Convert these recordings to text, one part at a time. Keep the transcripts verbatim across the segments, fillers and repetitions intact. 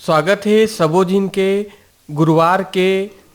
स्वागत हे सबो झिन के गुरुवार के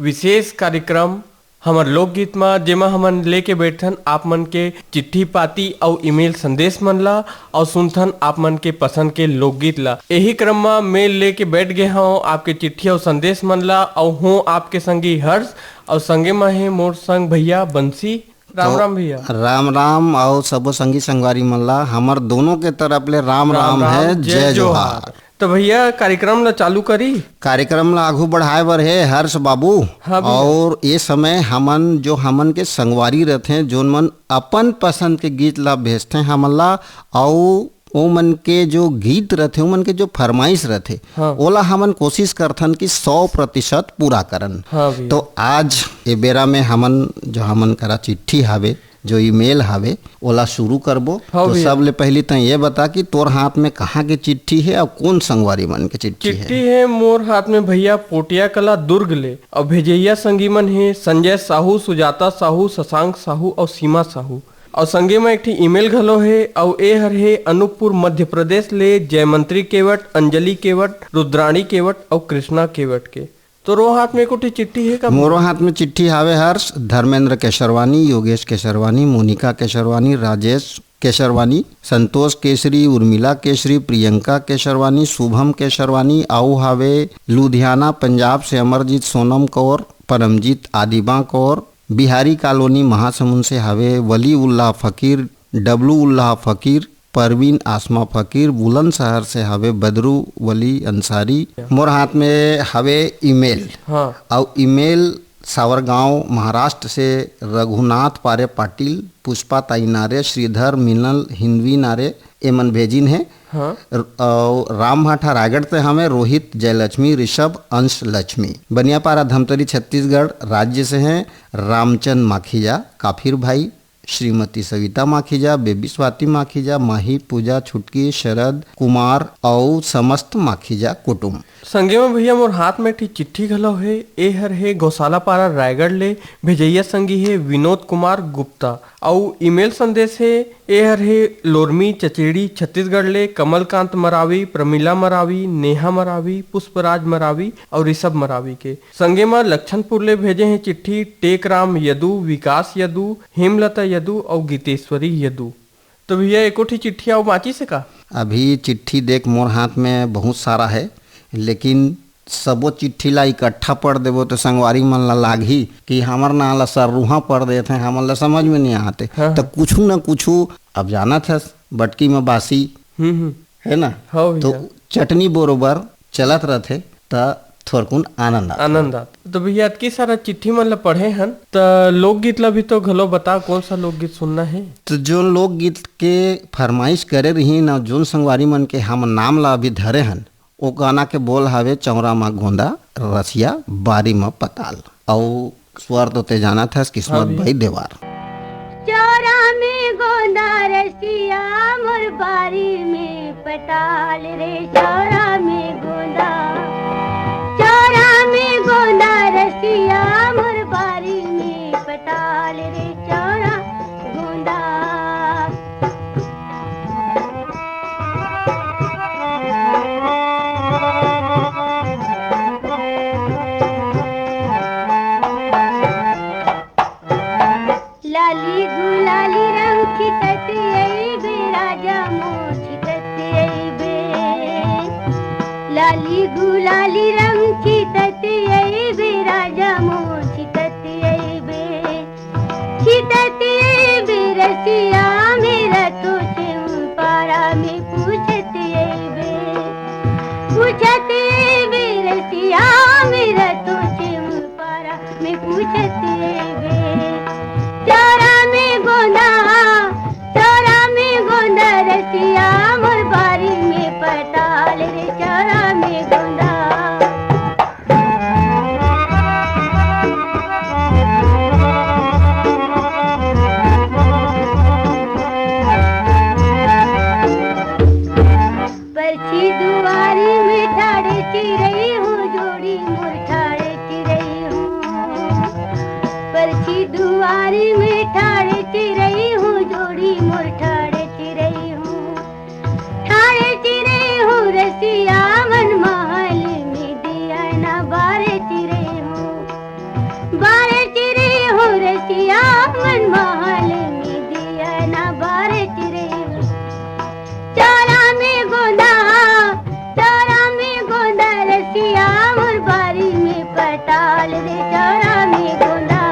विशेष कार्यक्रम हमर लोकगीत म, जेमा हमन लेके बैठथन आप मन के चिट्ठी पाती अउ ईमेल संदेश मन ला, अउ सुनथन आप मन के पसंद के लोकगीत ला। एही क्रम म मैं लेके बैठ गे हंव आपके चिट्ठी अउ संदेश मन ला, अउ हूं आपके संगी हर्ष, अउ संगे म हे मोर संग भैया बंसी। राम तो राम भैया। राम राम, अउ सबो संगी संगवारी मन ला हमर दोनों के तरफ ले राम राम राम राम, है, जय जय जोहार। जोहार। तो भैया, कार्यक्रम ला चालू करी? कार्यक्रम ला आगू बढ़ाए बर हे हर्ष बाबू। हाँ भैया। और ये समय हमन, जो हमन के संगवारी रथे, जोन मन अपन पसंद के गीत ला भेजथे हमन ला, अउ ओ मन के जो गीत रथे, ओ मन के जो फरमाइश रथे, हाँ। ओला हमन कोशिश करथन कि सौ प्रतिशत पूरा करन। हाँ भैया। तो आज ए बेरा में हमन, जो हमन करा चिट्ठी हावे, जो ईमेल हावे, ओला शुरू करबो। हाँ तो भैया। सबले पहली तैं ये बता कि तोर हाथ में कहाँ के चिट्ठी हे अउ कौन संगवारी मन के चिट्ठी हे? चिट्ठी हे मोर हाथ में भैया, पोटिया कला दुर्ग ले, अउ भेजैया संगी मन हे संजय साहू, सुजाता साहू, शशांक साहू अउ सीमा साहू। अउ संगे म एक ठी ईमेल घलो हे, अउ ए हर हे अनूपपुर मध्य प्रदेश ले जयमंत्री केवट, अंजलि केवट, रुद्राणी केवट अउ कृष्णा केवट के। तोरो हाथ में एको ठी चिट्ठी हे का? मोरो हाथ में चिट्ठी हावे हर्ष, धर्मेंद्र केशरवानी, योगेश केशरवानी, मोनिका केशरवानी, राजेश केशरवानी, संतोष केशरी, उर्मिला केशरी, प्रियंका केशरवानी, शुभम केशरवानी, अउ हावे लुधियाना पंजाब से अमरजीत सोनम कौर, परमजीत आदिबा कौर, बिहारी कॉलोनी महासमुंद से हावे वली उल्लाह फकीर, डब्लू उल्लाह फकीर, परवीन आसमा फकीर, बुलंदशहर से हावे बदरू वली अंसारी। मोर हाथ में हावे ईमेल। हाँ। अउ ईमेल सावरगांव महाराष्ट्र से रघुनाथ पारे पाटिल, पुष्पा ताई नारे, श्रीधर मिनल हिंदवी नारे, एमन भेजिन हे। हाँ। र-, अउ रामभाठा रायगढ़ से हवे रोहित, जयलक्ष्मी, ऋषभ, अंश लक्ष्मी। बनियापारा धमतरी छत्तीसगढ़ राज्य से हे रामचंद माखीजा, काफिर भाई, श्रीमती सविता माखीजा, बेबी स्वाति माखीजा, माही, पूजा, छुटकी, शरद, कुमार अउ समस्त माखीजा कुटुम। संगे म भैया मोर हाथ में एक ठी चिट्ठी घलो हे। ए हर हे गौशाला पारा रायगढ़ ले भेजैया संगी हे विनोद कुमार गुप्ता। अउ ईमेल संदेश हे, ए हर हे लोरमी चचेड़ी छत्तीसगढ़ ले कमलकांत मरावी, प्रमिला मरावी, नेहा मरावी, पुष्पराज मरावी अउ ऋषभ मरावी के। संगे म लक्षणपुर ले भेजे हे चिट्ठी टेकराम यदु, विकास यदु, हेमलता यदु अउ गीतेश्वरी यदु। तो भैया, एको ठी चिट्ठी अउ बाँचिस हे का? अभी चिट्ठी देख मोर हाथ में बहुत सारा हे, लेकिन सबो चिट्ठी ला इकट्ठा पढ़ देबो तो संगवारी मन ला लागही कि हमर नाम ला सररूहा पढ़ देत हे, हमन ला समझ में नहीं आते। हाँ, तो हाँ। कुछु न कुछु, अब जानत हस, बटकी में बासी, हम्म, हम्म। है ना? हाँ भैया। तो चटनी बरोबर चलत रथे, त थोरकुन आनंद आथे। आनंद आथे। तो भैया, अतकी सारा चिट्ठी मन ला पढ़े हन, त लोकगीत ला भी तो घलो बता, कौन सा लोकगीत सुनना हे? तो जो लोकगीत के फरमाइश करे रही ना, जोन संगवारी मन के हम नाम ला अभी धरे हन, ओ गाना के बोल हावे चौरा म गोंदा, रसिया बारी म पताल। अउ स्वर तो ते जानत हस, किस्मत हाँ भैया। भाई देवार। चौरा में गोंदा रसिया, मोर बारी में पताल रे। चौरा में गोंदा, चौरा में गोंदा रसिया, मोर बारी में पताल रे। चौरा गोंदा। लाली गुलाली रंग छिटत अइबे, राजा मोर छिटत अइबे। लाली गुलाली रंग छिटत अइबे, राजा मोर छिटत अइबे। छिटत अइबे रसिया मेरा तो चेम पारा में पूछत अइबे। पूछत अइबे रसिया मेरा तो चेम पारा में पूछत अइबे। चौरा में गोंदा, चौरा में गोंदा रसिया, मोर बारी में पताल रे। चौरा में गोंदा। परछी दुआरी में ठाढ़े चिरई हो, जोड़ी मोर ठाढ़े चिरई हो। परछी दुआरी में ठाढ़े चिरई हो, जोड़ी मोर ठाढ़े चिरई हो। ठाढ़े चिरई हो रसिया, मन महल सिया मन महल में दिया ना बारत रही हूँ। चारा में गोंदा, चारा में गोंदा रसिया मोर बारी में पताल रे, चारा में गोंदा।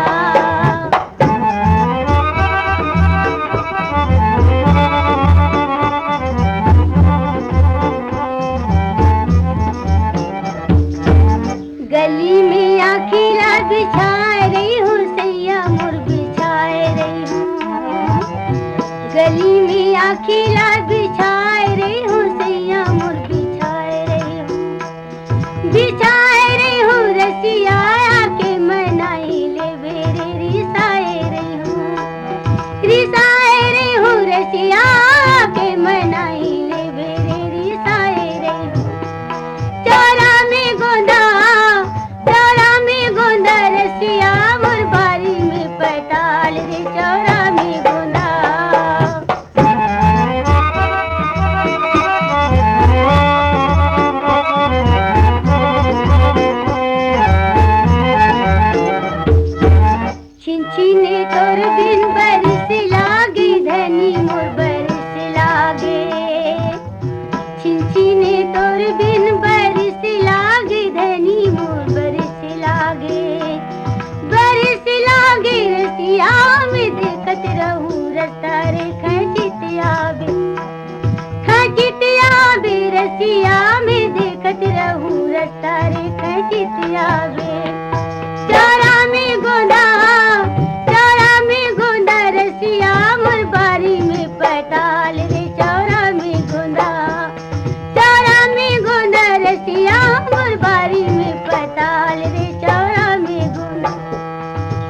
गली में आखिला बिछाए रही हूँ, सैया मोर बिछाए रही हूँ। गली में आखिला बिछाए रही हूँ, सैया मोर बिछाए रही हूँ। बिछाए रही हूँ रसिया के मनाई ले बेरे रिसाए रही हूँ। रिसाए रही हूँ रसिया के मनाई ले बेरे रिसाए रही हूँ। चारा में गोंदा, चारा में गोंदा रसिया मोर बारी में पताल रे, चारा में गोंदा। छिनछिने तोर बिन बरिस लागे, धनी मोर बरिस लागे। छिनछिने तोर बिन बरिस लागे, धनी मोर बरिस लागे। बरिस लागे रसिया में देखत रहूं, रस्ता रे खचित आवे। खचित आवे रसिया में देखत रहूं, रस्ता रे खचित आवे। चारा में गोंदा, चारा में गोंदा रसिया मोर बारी में पताल रे, चारा में गोंदा। चारा में गोंदा रसिया मोर बारी में पताल रे, चारा में गोंदा।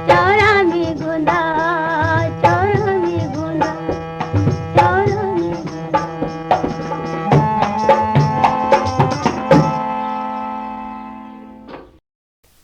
चारा में गोंदा, चारा में गोंदा, चारा में गोंदा।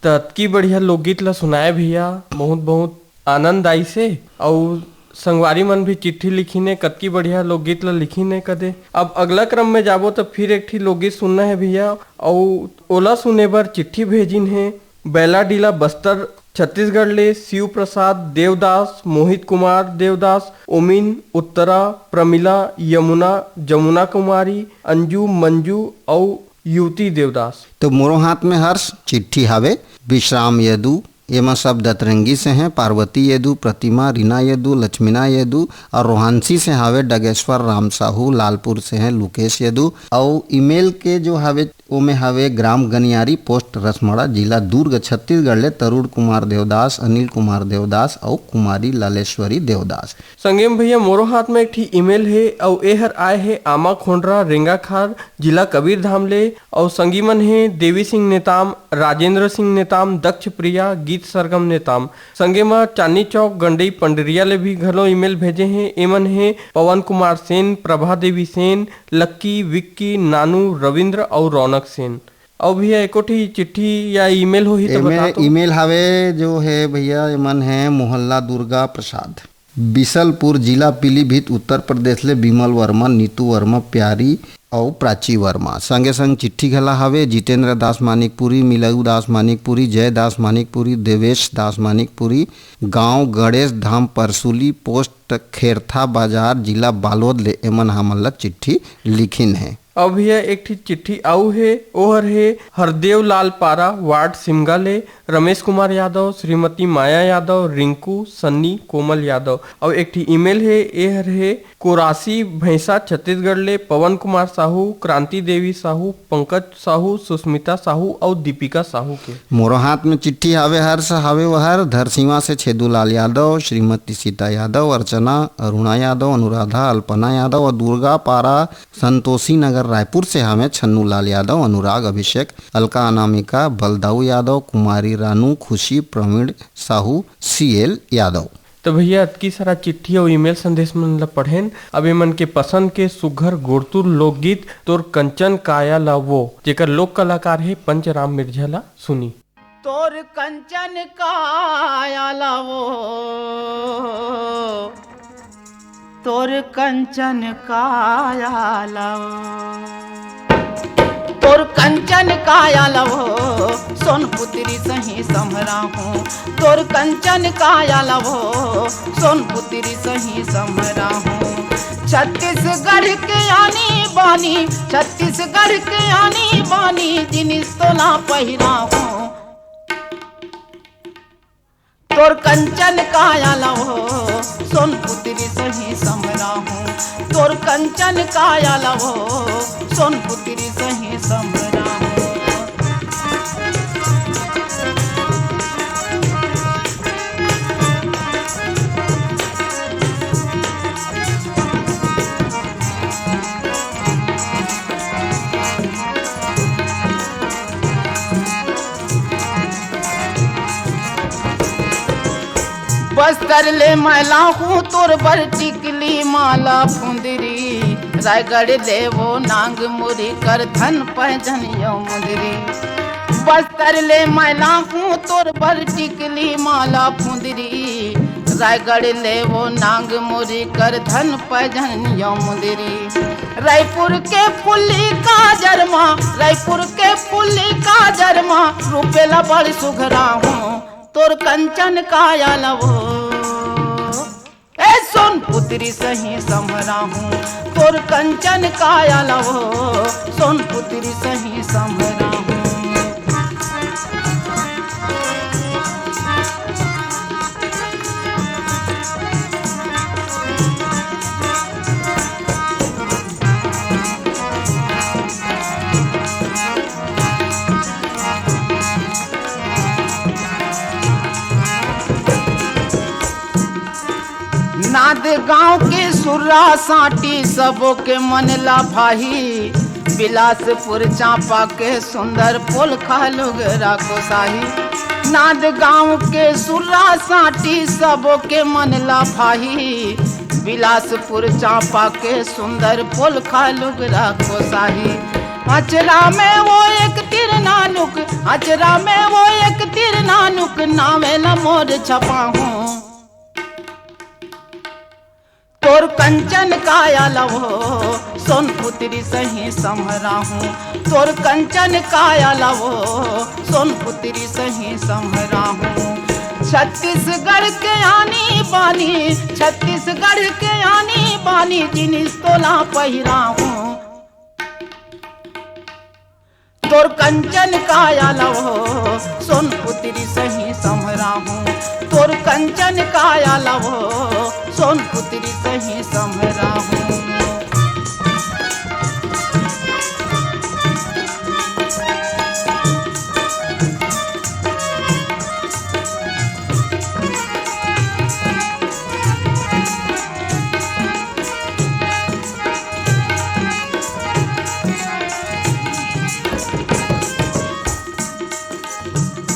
त अतकी बढ़िया लोकगीत ला सुनाए भैया, बहुत बहुत आनंद आइसे। अउ संगवारी मन भी चिट्ठी लिखिन हे, कतकी बढ़िया लोकगीत ला लिखिन हे कदे। अब अगला क्रम में जाबो त फिर एक ठी लोकगीत सुनना हे भैया, अउ ओला सुने बर चिट्ठी भेजिन हे बैलाडीला बस्तर छत्तीसगढ़ ले शिव प्रसाद देवदास, मोहित कुमार देवदास, ओमिन, उत्तरा, प्रमिला, यमुना, जमुना कुमारी, अंजू, मंजू अउ युवती देवदास। तो मोरो हाथ में हर्ष चिट्ठी हावे, विश्राम यदु, एमा सब दतरंगी से हैं, पार्वती यदु, प्रतिमा, रीना यदु, लक्ष्मीना यदु और रोहांसी से हावे डगेश्वर राम साहू, लालपुर से हैं लुकेश यदु। और ईमेल के जो हावे, ओमे हावे ग्राम गनियारी, पोस्ट रसमड़ा, जिला दुर्ग, छत्तीसगढ़ ले तरुण कुमार देवदास, अनिल कुमार देवदास और कुमारी लालेश्वरी देवदास। संगेम भैया, मोरो हाथ में एक ठी ईमेल हे, अउ एहर आए हे आमा खोंडरा, रेंगाखार, जिला कबीरधाम ले। अउ संगी मन हे देवी सिंह नेताम, राजेंद्र सिंह नेताम, दक्ष प्रिया, गीत सरगम नेताम। संगे म चांदनी चौक, गंडई, पंडरिया ले भी घलो ईमेल भेजे हे। एमन हे पवन कुमार सेन, प्रभा देवी सेन, लक्की, विक्की, नानू, रविंद्र अउ रौनक सेन। अउ भैया, एको ठी चिट्ठी या ईमेल होही त एमे बता तो। ईमेल हावे जो हे भैया, एमन हे मोहल्ला दुर्गा प्रसाद, बिसलपुर, जिला पीलीभीत, उत्तर प्रदेश ले बिमल वर्मा, नीतू वर्मा, प्यारी अउ प्राची वर्मा। संगे संग चिट्ठी घला हावे जितेंद्र दास मानिकपुरी, मिलऊ दास मानिकपुरी, जय दास मानिकपुरी, देवेश दास मानिकपुरी, गांव गणेश धाम परसुली, पोस्ट खेरथा बाजार, जिला बालोद ले एमन हमन ला चिट्ठी लिखिन हे। अउ भैया, एक ठी चिट्ठी अउ हे, ओहर हे हरदेव लाल पारा, वार्ड सिमगा ले रमेश कुमार यादव, श्रीमती माया यादव, रिंकू, सन्नी, कोमल यादव। अउ एक ठी ईमेल हे, एहर हे कोरासी भैंसा, छत्तीसगढ़ ले पवन कुमार साहू, क्रांति देवी साहू, पंकज साहू, सुस्मिता साहू अउ दीपिका साहू के। मोरो हाथ में चिट्ठी हावे, हर्ष हावे वहर, धरसीवा से छेदूलाल यादव, श्रीमती सीता यादव, अर्चना, अरुणा यादव, अनुराधा, अल्पना यादव अउ दुर्गा पारा, संतोषी नगर, रायपुर से हावे छन्नू लाल यादव, अनुराग, अभिषेक, अलका, अनामिका, बलदाऊ यादव, कुमारी रानू, खुशी, प्रवीण साहू, सीएल यादव। तो भैया, अतकी सारा चिट्ठी अउ ईमेल संदेश मन ल पढ़ेन। अब एमन के पसंद के सुघर गोरतुर लोकगीत तोर कंचन काया ला वो, जेकर लोक कलाकार हे पंचराम मिर्झा ला सुनी। तोर कंचन काया ला वो, तोर कंचन काया ला वो। तोर कंचन काया लवो, सोन पुतरी सही समरा हूँ। तोर कंचन काया लवो, सोन पुतरी सही समरा हूँ। छत्तीसगढ़ के आनी बानी, छत्तीसगढ़ के आनी बानी, जिनिस तोला पहिरा हूँ। तोर कंचन काया लवो, सोन पुतरी सही समरा हूँ। तोर कंचन काया लवो, सोन पुतरी सही समरा हूँ। बस्तर ले मैं लाहूँ तोर बर टिकली माला फुंदरी, रायगढ़ ले वो नांग मुरी करधन पैजनियो मुंदरी। बस्तर ले मैं लाहूँ तोर बर टिकली माला फुंदरी, रायगढ़ ले वो नांग मुरी करधन पैजनियो मुंदरी। रायपुर के फुल्ली काजर मा, रायपुर के फुल्ली काजर मा, रूपेला बड़ सुघरा हूँ। तोर कंचन काया लवो, ए सोन पुतरी सही समरा हूँ। तोर कंचन काया लवो, सोन पुतरी सही समरा हूँ। नांदगांव के सुर्रा सांटी सबो के मन ला भाही, बिलासपुर चांपा के सुंदर पोलखा लुगरा कोसाही। नांदगांव के सुर्रा सांटी सबो के मन ला भाही, बिलासपुर चांपा के सुंदर पोलखा लुगरा कोसाही। अचरा में वो एक तीर नानुक, अचरा में वो एक तीर नानुक, नावे ला मोर छपा हूँ। तोर कंचन काया लवो, सोन पुतरी सही समरा हूँ। तोर कंचन काया लवो, सोन पुतरी सही समरा हूँ। छत्तीसगढ़ के आनी बानी, छत्तीसगढ़ के आनी बानी, जिनिस तोला पहिरा हूँ। तोर कंचन काया लवो, सोन पुतरी सही समरा हूँ। तोर कंचन काया लवो, सोन पुतरी सही समरा हूँ।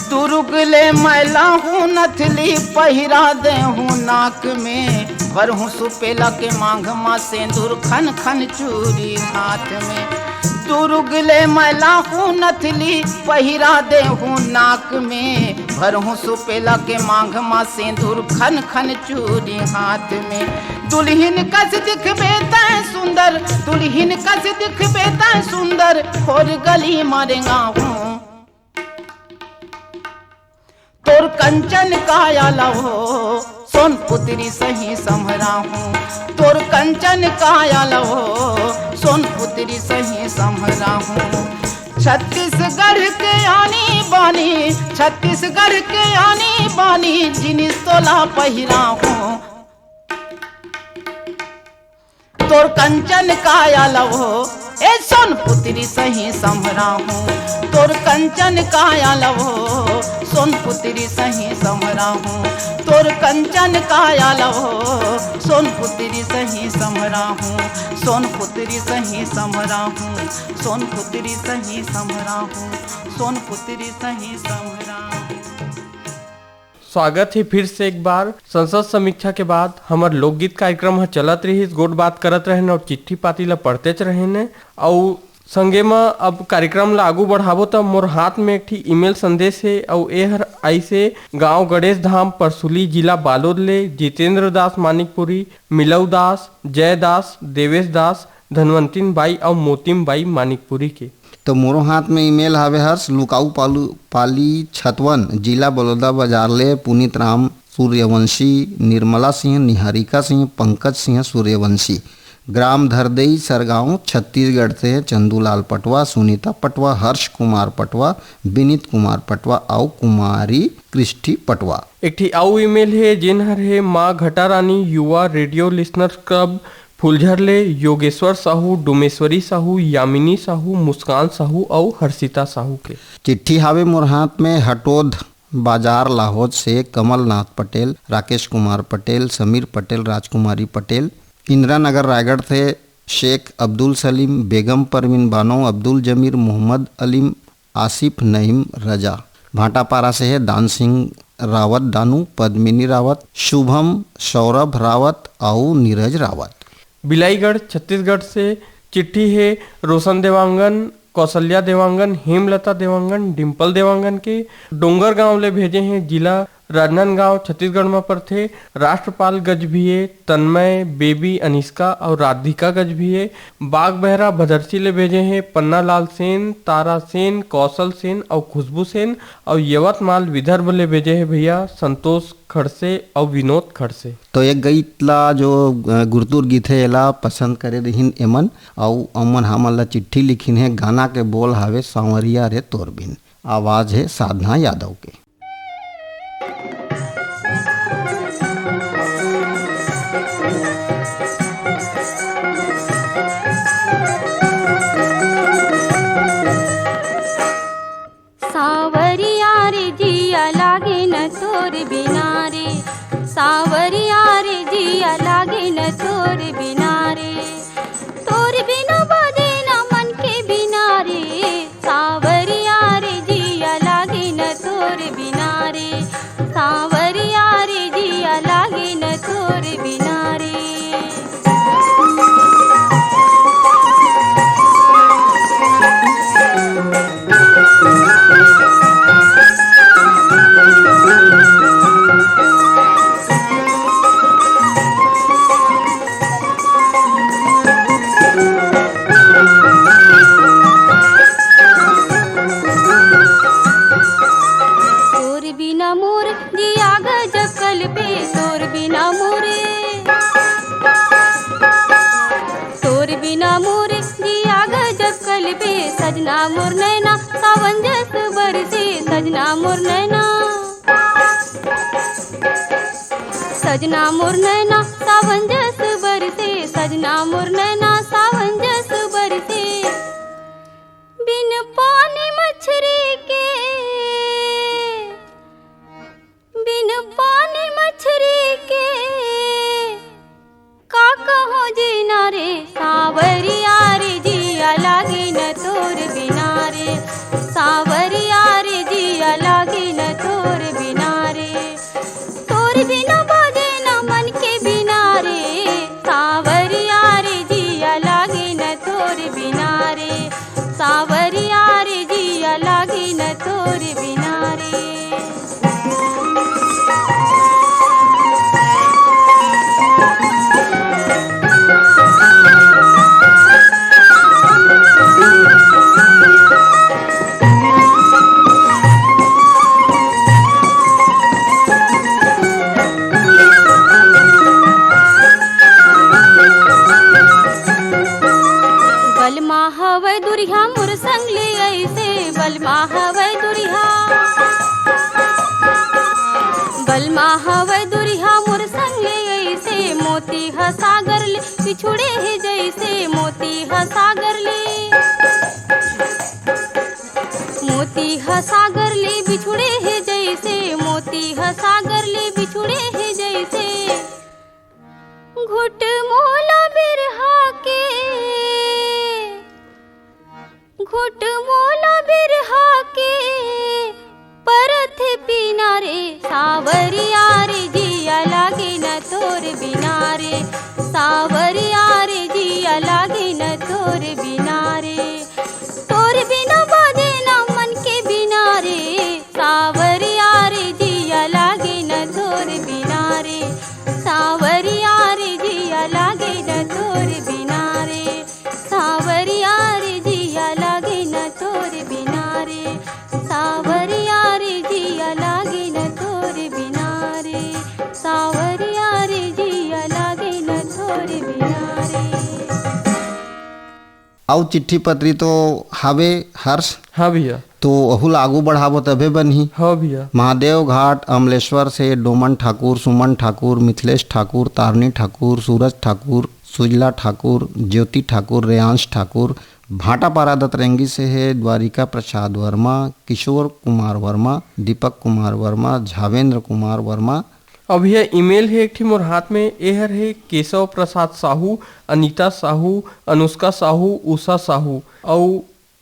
दुरुग ले मैं लाहूँ नथली पहिरा देहूँ नाक में, भरहूँ सुपेला के मांग मा सेंदूर खन खन चूरी हाथ में। दुरुग ले मैं लाहूँ नथली पहिरा देहूँ नाक में, भरहूँ सुपेला के मांग मा सेंदूर खन खन चूरी हाथ में। दुल्हिन कस दिखबे तैं सुंदर, दुल्हिन कस दिखबे तैं सुंदर, खोर गली मा रेंगाहूँ। तोर कंचन काया लवो, सोन पुतरी सही समरा हूँ। तोर कंचन काया लवो, सोन पुतरी सही समरा हूँ। छत्तीसगढ़ के आनी बानी, छत्तीसगढ़ के आनी बानी, जिनिस तोला पहिरा हूँ। तोर कंचन काया लवो, ए सोन पुतरी सही समरा हूँ। तोर कंचन काया लवो, सोन पुतरी सही समरा हूँ। तोर कंचन काया लवो, सोन पुतरी सही समरा हूँ। सोन पुतरी सही समरा हूँ। सोन पुतरी सही समरा हूँ। सोन पुतरी सही समरा हूँ। स्वागत हे फिर से एक बार। संसद समीक्षा के बाद हमर लोकगीत कार्यक्रम ह चलत रिहिस, गोठ बात करत रहेन अउ चिट्ठी पाती ल पढ़तेच रहेन। अउ संगे म अब कार्यक्रम ल आगू बढ़ाबो त मोर हाथ में एक ठी email संदेश हे अउ ए हर आइस हे गांव गणेश धाम परसुली जिला बालोद ले जितेंद्र दास मानिकपुरी, मिलऊ दास, जय दास, देवेश दास, धनवंतिन बाई अउ मोतिम बाई मानिकपुरी के। तो मोरो हाथ में ईमेल हावे हर्ष, लुकाऊ पालू, पाली छतवन, जिला बलौदा बाजार ले पुनीत राम सूर्यवंशी, निर्मला सिंह, निहारिका सिंह, पंकज सिंह सूर्यवंशी, ग्राम धरदेई सरगांव, छत्तीसगढ़ से चंदूलाल पटवा, सुनीता पटवा, हर्ष कुमार पटवा, विनीत कुमार पटवा अउ कुमारी क्रिस्टी पटवा। एक ठी अउ ईमेल हे, जेन हर हे माँ घटा रानी युवा रेडियो लिसनर्स क्लब फुलझर ले योगेश्वर साहू, डोमेश्वरी साहू, यामिनी साहू, मुस्कान साहू अउ हर्षिता साहू के। चिट्ठी हावे मोर हाथ में हटोद बाजार लाहौद से कमलनाथ पटेल, राकेश कुमार पटेल, समीर पटेल, राजकुमारी पटेल, इंदिरा नगर रायगढ़ से शेख अब्दुल सलीम, बेगम परवीन बानो, अब्दुल जमीर, मोहम्मद अलीम, आसिफ नईम रजा। भाटापारा से हे दान सिंह रावत दानू, पद्मिनी रावत, शुभम, सौरभ रावत अउ नीरज रावत। बिलाईगढ़ छत्तीसगढ़ से चिट्ठी हे रोशन देवांगन, कौशल्या देवांगन, हेमलता देवांगन, डिंपल देवांगन के। डोंगरगांव ले भेजे हे, जिला राजनांदगांव छत्तीसगढ़ म परथे। राष्ट्रपाल गजभिये, तन्मय, बेबी अनिष्का अउ राधिका गजभिये। बागबहरा भदरसी ले भेजे हे पन्नालाल सेन, तारा सेन, कौशल सेन अउ खुशबू सेन। अउ यवतमाल विदर्भ ले भेजे हे भैया संतोष खड़से अउ विनोद खड़से। तो ये गीत ला जो, अ, गुरतुर गीत हे, एला पसंद करे रहिन एमन, अउ अमन हमन ला चिट्ठी लिखिन हे, गाना के बोल हावे सांवरिया रे तोर बिन, आवाज हे साधना यादव के। सांवरिया रे जिया लागे न तोर बिना रे, सांवरिया रे जिया लागे न तोर बिना रे, तोर बिना बाजे न मन के बिना रे, सांवरिया रे जिया लागे न तोर बिना रे, सांवरिया रे जिया लागे न तोर बिना रे। तोर बिना मोर जिया गजब कलपे, तोर बिना मोरे, तोर बिना मोरे जिया गजब कलपे, सजना मोर नैना सावन जस बरसे, सजना मोर नैना, सजना मोर नैना सावन जस बरसे, सजना मोर नैना सावन जस बरसे। बिन पानी मछरी के, बिन पानी मछरी के का कहो जीना रे, सांवरिया रे जिया लागे न तोर बिना रे, सांवरिया रे जिया लागे न तोर बिना रे, तोर बिना बाजे न मन के बिना रे, सांवरिया रे जिया लागे न तोर बिना रे, सांवरिया रे जिया लागे न तोर बिना रे। बलमा हवय दुरिहा मोर संग ले अइसे, बलमा हवय दुरिहा, बलमा हवय दुरिहा मोर संग ले अइसे, मोती ह सागर ले बिछुड़े हे जइसे, मोती ह सागर ले, मोती ह सागर ले बिछुड़े हे जइसे, मोती ह सागर ले बिछुड़े हे जइसे। घुट मोला बिरहा के, घुट मोला बिरहा के, परत पीना रे, सांवरिया रे जिया लागे न तोर बिना रे, सांवरिया रे जिया लागे न तोर बिना रे, तोर बिना बाजे न मन के बिना रे, सांवरिया रे जिया लागे न तोर बिना रे, सांवरिया रे जिया लागे न तोर बिना रे, सांवरिया रे जिया लागे न अउ चिट्ठी पत्री तो हावे हर्ष। हाँ भैया। तो ओहू ला आगू बढ़ाबो तभे बनही। हाँ भैया। महादेव घाट अमलेश्वर से डोमन ठाकुर, सुमन ठाकुर, मिथिलेश ठाकुर, तारनी ठाकुर, सूरज ठाकुर, सुजला ठाकुर, ज्योति ठाकुर, रेयांश ठाकुर, भाटापारा दतरेंगी से हे द्वारिका प्रसाद वर्मा, किशोर कुमार वर्मा, दीपक कुमार वर्मा, झावेंद्र कुमार वर्मा। अउ भैया, ईमेल हे एक ठी मोर हाथ में, एहर हे केशव प्रसाद साहू, अनीता साहू, अनुष्का साहू, उषा साहू, अउ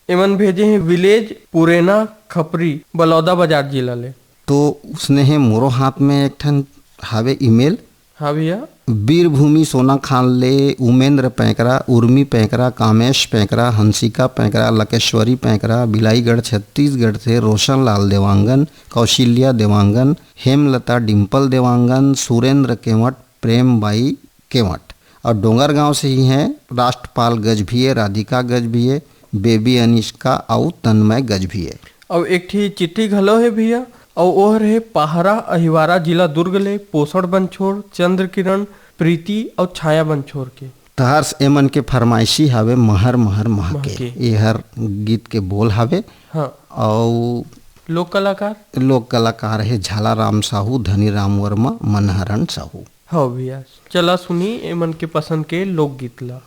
एमन भेजे हे विलेज पुरेना खपरी, बलौदा बाजार जिला ले। तो उसने हे मोरो हाथ में एक ठन हावे ईमेल। हाँ भैया। बीरभूमि सोना खान ले उमेंद्र पैंकरा, उर्मी पैंकरा, कामेश पैंकरा, हंसिका पैंकरा, लकेश्वरी पैंकरा, बिलाईगढ़ छत्तीसगढ़ से रोशन लाल देवांगन, कौशल्या देवांगन, हेमलता डिम्पल देवांगन, सुरेंद्र केवट, प्रेम बाई केवट। और डोंगरगांव से ही हैं राष्ट्रपाल गजभिये, राधिका गजभिये, बेबी अनिष्का अउ तन्मय गजभिये। अउ एक ठी चिट्ठी घलो हे भैया, अउ ओहर हे पाहरा अहिवारा, जिला दुर्ग ले पोषण बंछोर, चंद्र किरण, प्रीति अउ छाया बंछोर के। तहर्ष एमन के फरमाइशी हावे महर महर महके। महके। एहर गीत के बोल हावे। हाँ। अउ लोक कलाकार? लोक कलाकार हे झाला राम साहू, धनी राम वर्मा, मनहरन साहू। हाँ भैया, चला सुनी एमन के पसंद के लोकगीत ला।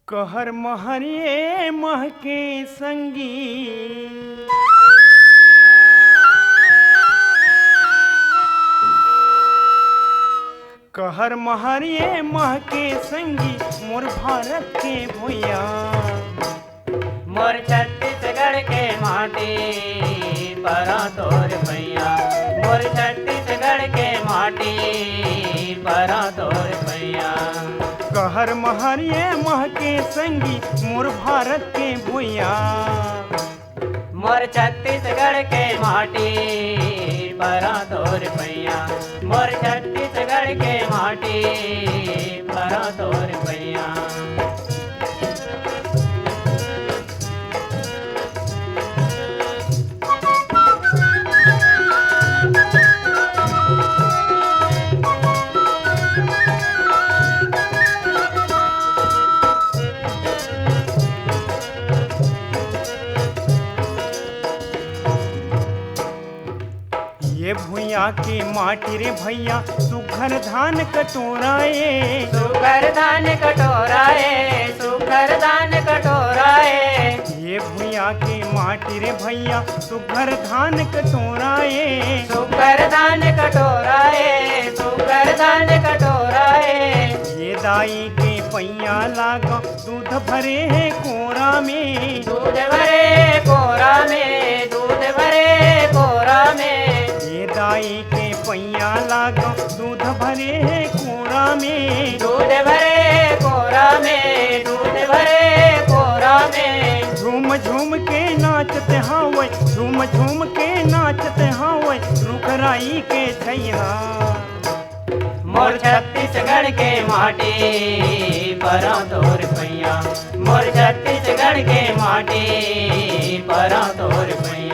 कहर महर ये महके संगी, कहर महर ये महके संगी, मोर भारत के भुइया। मोर छत्तीसगढ़ के माटी, परा तोर भैया। मोर छत्तीसगढ़ के माटी, परा तोर भैया। कहर महर ये महके संगी, मोर भारत के भुइया। मोर छत्तीसगढ़ के माटी, परा तोर भैया। मोर छत्तीसगढ़ के माटी, परा तोर भैया। ये भुइयां के माटी रे भैया, सुघर धान कटोरा ए। सुघर धान कटोरा ए, सुघर धान कटोरा ए। ये भुइयां के माटी रे भैया, सुघर धान कटोरा ए। सुघर धान कटोरा ए, सुघर धान कटोरा ए। ये दाई के पैया लागा, दूध भरे हे कोरा में। दूध भरे कोरा में, दूध भरे कोरा में। ये दाई के पैया लागा, दूध भरे हे कोरा में। दूध भरे कोरा में, दूध भरे कोरा में। झूम झूम के नाचत हावय, झूम झूम के नाचत हावय, रुख राई के छैया। मोर छत्तीसगढ़ के माटी, परा तोर पैया। मोर छत्तीसगढ़ के माटी, परा तोर पैया।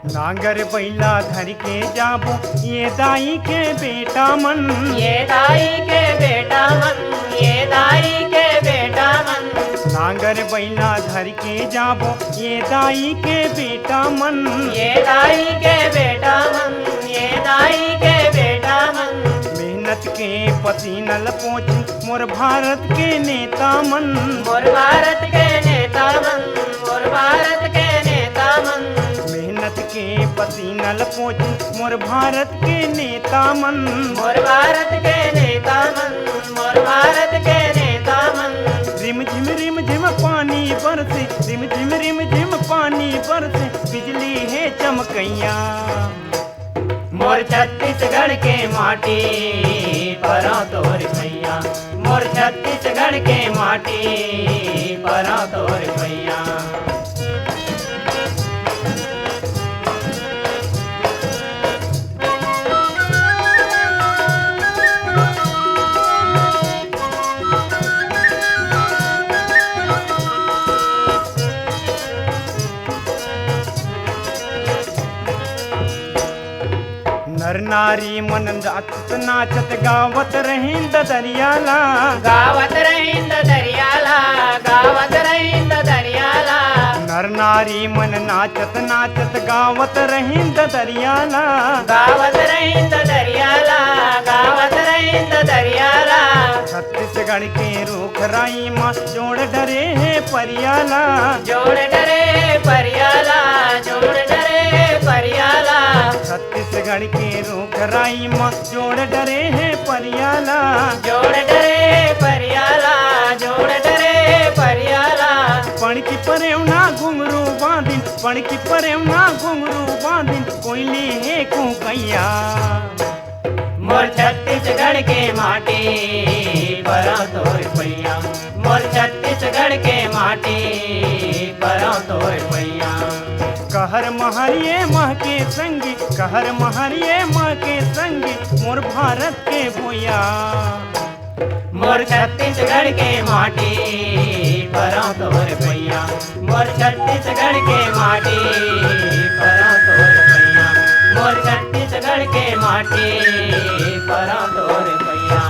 नांगर बैला धर के जाबो, ये दाई के बेटा मन। ये दाई के बेटा मन, ये दाई के बेटा मन। नांगर बैला धर के जाबो, ये दाई के बेटा मन। ये दाई के बेटा मन, ये दाई के बेटा मन। मेहनत के पसीना ल पोंछ मोर भारत के नेता मन। मोर भारत के नेता मन, मोर भारत के नेता मन। मेहनत के पसीना ल पोंछ मोर भारत के नेता मन। मोर भारत के नेता मन, मोर भारत के नेता मन। रिम झिम रिम झिम पानी बरसे, रिम झिम रिम झिम पानी बरसे, बिजली हे चमकैया। मोर छत्तीसगढ़ के माटी, परा तोर पैया। मोर छत्तीसगढ़ के माटी, परा तोर पैया। हर नारी मन नाचत नाचत गावत रहिन ददरिया ला। गावत रहिन ददरिया ला, गावत रहिन ददरिया ला। नर नारी मन नाचत नाचत गावत रहिन ददरिया ला। गावत रहिन ददरिया ला, गावत रहिन ददरिया ला। छत्तीसगढ़ के रूख राई म जोड़ डरे हे परिया ला। जोड़ डरे हे परिया ला, जोड़ डरे हे परिया ला। छत्तीसगढ़ के रूख राई म जोड़ डरे हे परिया ला। जोड़ डरे हे परिया ला, जोड़ डरे हे परिया ला। पड़की परेवना घुंघरू बांधिन, पड़की परेवना घुंघरू बांधिन, कोइली हे कुकैया। मोर छत्तीसगढ़ के माटी परौं तोर पैया, मोर छत्तीसगढ़ के माटी परौं तोर पैया। कहर महरिये मह के संगी, कहर महरिये मह के संगी, मोर भारत के भुइया। मोर छत्तीसगढ़ के माटी परौं तोर पैया, मोर छत्तीसगढ़ के माटी परौं तोर पैया, मोर छत्तीसगढ़ के माटी परौं तोर पैया।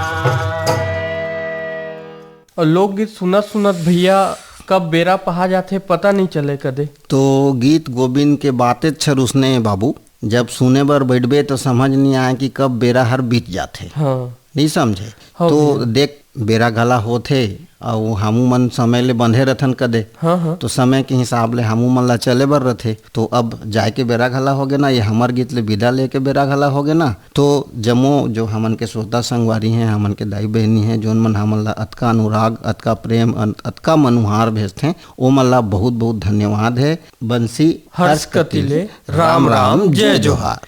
अउ लोकगीत सुनत सुनत भैया कब बेरा पहा जाथे, पता नइ चले कदे। तो गीत गोविंद के बातेच छर उसने बाबू, जब सुने बर बइठबे तो समझ नइ आए कि कब बेरा हर बीत जाथे। हाँ। नइ समझे। हाँ तो भैया। देख, बेरा घला होथे, अउ हमू मन समय ले बंधे रथन कदे। हाँ, हाँ। तो समय के हिसाब ले हमू मन ला चले बर रथे। तो अब जाए के बेरा घला होगे ना, ये हमर गीत ले विदा लेके बेरा घला होगे ना। तो जम्मो जो हमन के श्रोता संगवारी हैं, हमन के दाई बहिनी हैं, जोन मन हमन ला अतका अनुराग, अतका प्रेम, अन-, अतका मनुहार भेजथें, ओ मन ला बहुत बहुत धन्यवाद हे। बंसी हर्ष कति ले, राम राम, जय जोहार।